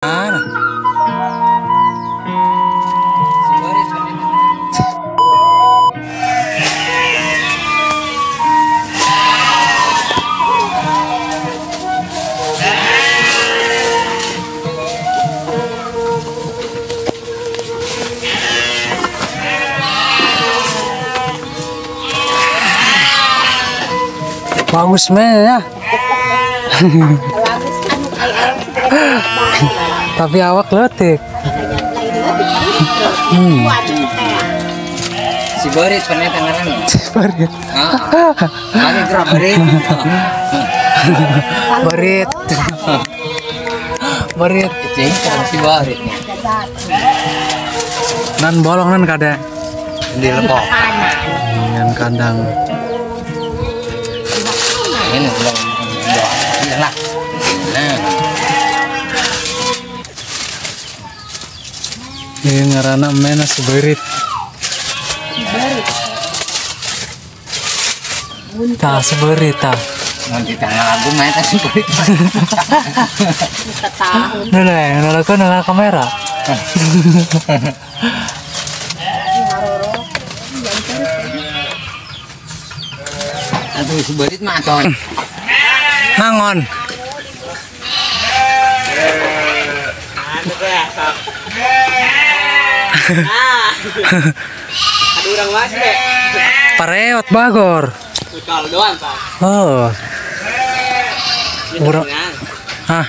Mana? Bagus men ya. Tapi awak letik. Si Borit pernah tanganan. Si Borit. Kami gerak Borit. Borit. Borit. Si Borit. Nan bolong nan kada. Di lepok. Nan kandang. Ini belum lah. Nah. Ini ngarana mena seberit. Ta seberit ta. Nanti tanggal lagu main ta seberit. Nah, nah, kan nah kamera. Aduh, seberit mah ton. Mangon. Aduh, orang masih deh. Pareot bagor. Bekal doang, Pak. Oh. Urang. Hah?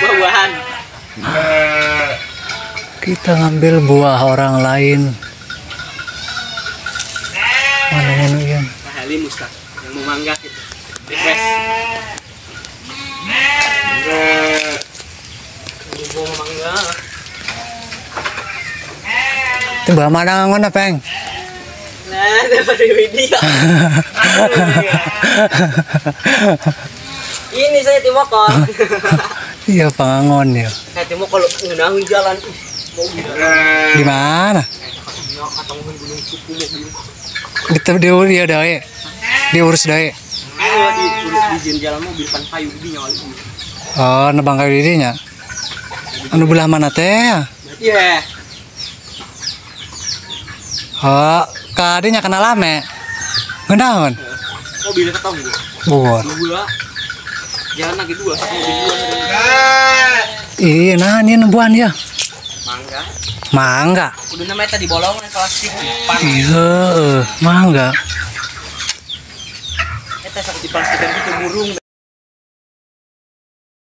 Buah-buahan. Kita ngambil buah orang lain. Mana-mana ya. Halim Ustaz yang mau mangga gitu. Request. Mau mangga. Itu buah mana ngon apa, Peng? Nah, daripada video. Ini saya timokol. Iya, pangon ya. Saya timokol ngeunahun jalan. Mau di mana? Di dia dae. Diurus dae. Di jalan mobil pan kayu di nyawa. Oh, nebang kayu di dinya. Anu belah mana teh? Iya. Oh, kadinya kena lame. Ngeunahun. Mobil ketong gua. Buat. Dua. Jalan lagi dua, satu mobil dua. Iya, nah ini nembuan ya. Mangga. Mangga. Udah namanya tadi bolong plastik. Iya, mangga. Eta sakit diplastikan gitu burung.